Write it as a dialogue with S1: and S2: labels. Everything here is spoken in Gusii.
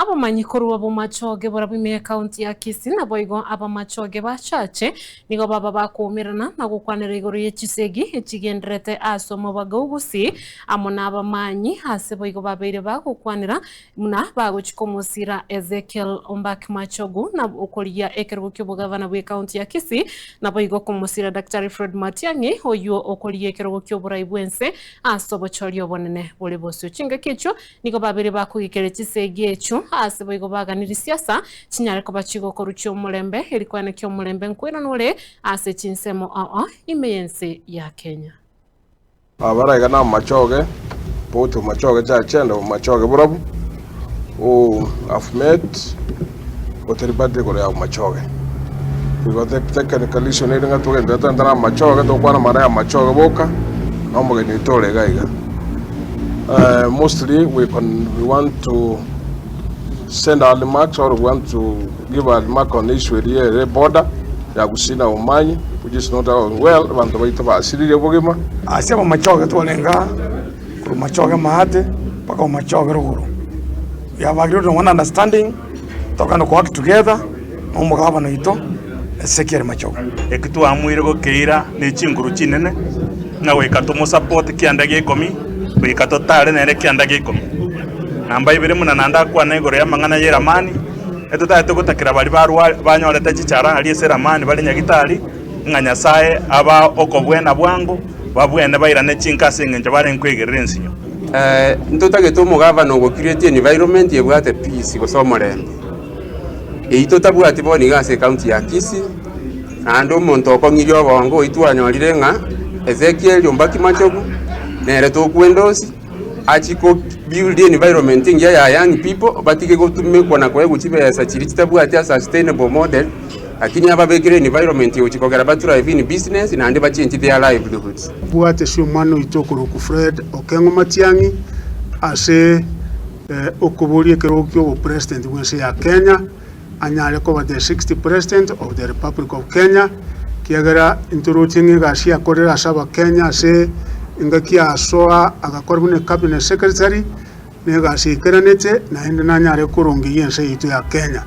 S1: Abamanyi korwa Bomachoge barabwo ime y'Ekaunti ya Kisii naboigo abamachoge ba Chache nigo baba bakoumerana na gokwanera igoro ye chisegi echigendererete ase omobaga o Gusii amo nabamanyi ase boigo babeire bagokwanera buna bagochia komosira Ezekiel Ombaki Machogu na okorigia ekerogo ki'obogavana bw'Ekaunti ya Kisii naboigo komosira Daktari Fred Matiang'i oyio okorigia ekerogo ki'oborai bw'ense ase obochori obonene bore bosio. Chingaki echio Nigo babeire bakogikeria chisegi echio, aase boigo baganirie siasa chinyare koba chigokorwa chi'omorembe, eri koenekia omorembe nkoirana ore ase chinsemo ao ime y'ense ya Kenya.
S2: Abare aiga namachoge, both machoge church and machoge borabu, who have met gotari party igoro ya machoge. Igo technically issue nere ng'a togende totente na amachoge tokwana amang'ana ya amachoge boka, na omogeni oito ore iga iga. Mostly we con we want to send our remarks or we want to give a remark on issue eria ere border ya Gusii na Bomanyi which is not going well, abanto baito basiririe obogima.
S3: Ase abamachoge twarenge aa, korwa machoge maate mpaka omachoge rogoro. We have agreed on one understanding, tokogenda ko work together na omogabana oito Ezekiel Machogu.
S4: Eki twaamuire gokeira ne chinguru chinene, ng'a goika tomosapote kianda gia ikomi, goika totare nere kianda gia ikomi. Namba ibere buna naende akwana igoro y'amang'ana y'eramani, etotagete gotakera baria barwa banyorete chichara aria ase eramani bare nyagitari, ng'a Nyasae abae okobwena bwango, babwene bairane chinka ase engencho barenge koigerera ensinyo.
S5: Ntotagete omogavana ogo create environment ebwate peace gose omorembe. Eyio totabwati bono iga ase ecounty ya Kisii, naende omonto okong'iria obongo oyio twanyorire ng'a Ezekiel Ombaki Machogu, nere tokwenda osi, achie ko build environment engiya ya young people, batige gotumekwa na koegwa chibesa chiria chitabwati a sustainable model, lakini ababekere environment egochia kogera ba thrive in business naende ba change their livelihoods.
S6: Bwate ase omwana oito okorokwa Fred Okeng'o Matiang'i ase okoboria ekerogo ki'obopresident bw'ense ya Kenya, anyare koba the sixth president of the Republic of Kenya, ekiagera ntoroche ng'a egasi akorire ase abakenya ase engaki asoa agakora buna ecabinet secretary, na egasi eikeranete naende nanyare korongeyia ense yaito ya Kenya.